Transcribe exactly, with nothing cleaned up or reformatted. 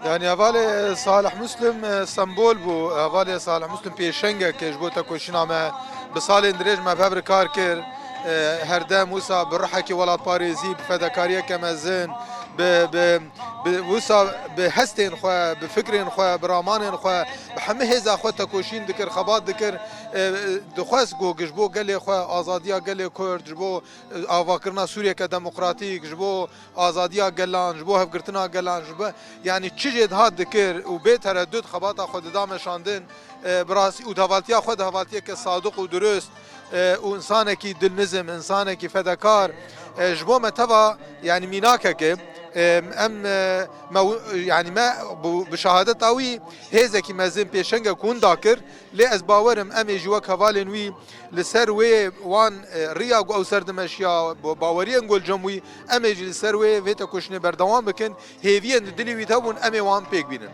Yani hevalê Salih Muslim e, sembol bû. Hevalê Salih Muslim pêşengek ji bo tekoşîna me. Bi salên dirêj me bi hev re kar kir. E, Her dem wisa bi ruhekî welatparêzî, bi fedekariyeke mezin, bi, bi, bi wisa bi hestên xwe, bi fikrên xwe, bi ramanên xwe, bi hemî hêza xwe tekoşîn dikir, xebat dikir. E, Dixwest ku ji bo gelê xwe, azadiya gelê Kurd, ji bo e, avakirina Sûriyeke demokratîk, ji bo azadiya gelan, ji bo hevgirtina gelan, ji bo, yani çi jê dihat dikir û bê teredût xebata xwe dida meşandin, e, bi rastî û di hevaltiya xwe de hevaltiyeke sadiq û dirust, e, û insanekî dilnizim, insanekî fedekar, e, ji bo me teva, yani mînakeke, e, em, e, me, yani me bi, bi şehadeta wî hêzekî mezin pêşengek hûn dakir, lê ez bawerim em ê jî wek hevalên wî li ser wê wan, e, riya ku ew ser dimeşiya, bo-, baweriyên ku li cem wî, em ê jî li ser wê vê tekoşînê berdewam bikin, hêviyên di dilê wî de bûn, em ê wan pêk bînin.